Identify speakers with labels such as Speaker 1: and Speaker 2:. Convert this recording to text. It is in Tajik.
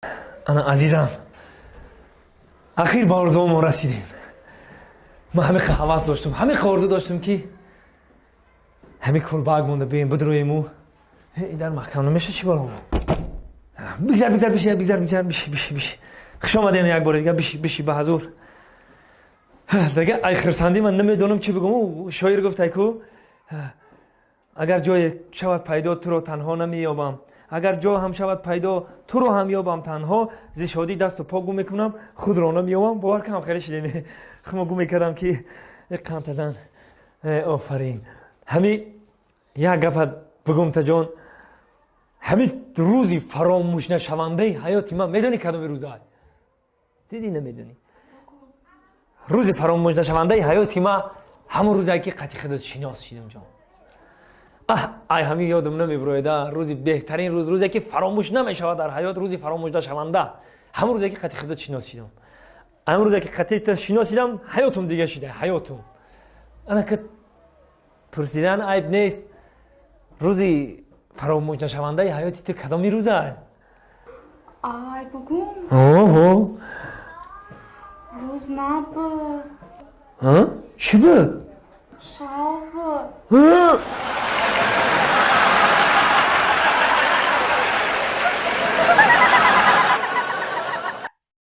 Speaker 1: Ана, азизам, ахир ба орзуҳомо расидем. Ман ҳамин ҳавас доштум, ҳамин орзу доштум, ки ҳамин кулбак монда бием, бидроему. Дар маҳкам намеша, чӣ баро? Бигзар, бигзар, биши, бигзар, бигзар, биши, биши, биши. Хуш омадем як бори дигар. Биши, биши, ба ҳазур. Дага ай хирсандӣ ман намедонам чӣ бигӯм. Шоир гуфтай ку: «Агар ҷое шавад пайдо, туро танҳо намеёбам, агар ҷо ҳам шавад пайдо, туро ҳам ёбам танҳо, зи шодӣ дасту по гум мекунам, худро намеёбам». Бовар кунам, хеле шидем хумо гум мекардам, ки қамтазан. Офарин. Ҳами як гапа бигум, таҷон, ҳами рӯзи фаромӯшнашавандаи ҳаёти ман медонӣ кадоми рӯза? Дидӣ, намедонӣ. Рӯзи фаромӯшнашавандаи ҳаёти ман ҳамон рӯзе, ки қати худат шинос шидам, ҷон. Ай, ҳамин ёдам намебирояда. Рӯзи беҳтарин рӯз, рӯзе ки фаромӯш намешавад дар ҳаёт, рӯзи фаромӯшнашаванда ҳамон рӯзе, ки қати худат шинос шидам. Ҳамон рӯзе, ки қати ту шинос шидам, ҳаётум дига шида, ҳаётум. Ана ки пурсидан айб нест: рӯзи фаромӯшнашавандаи ҳаёти ту кадоми рӯза?
Speaker 2: Ай, бугум?
Speaker 1: Оҳо.
Speaker 2: Рӯз набуд.
Speaker 1: Чӣ буд?
Speaker 2: Шав буд.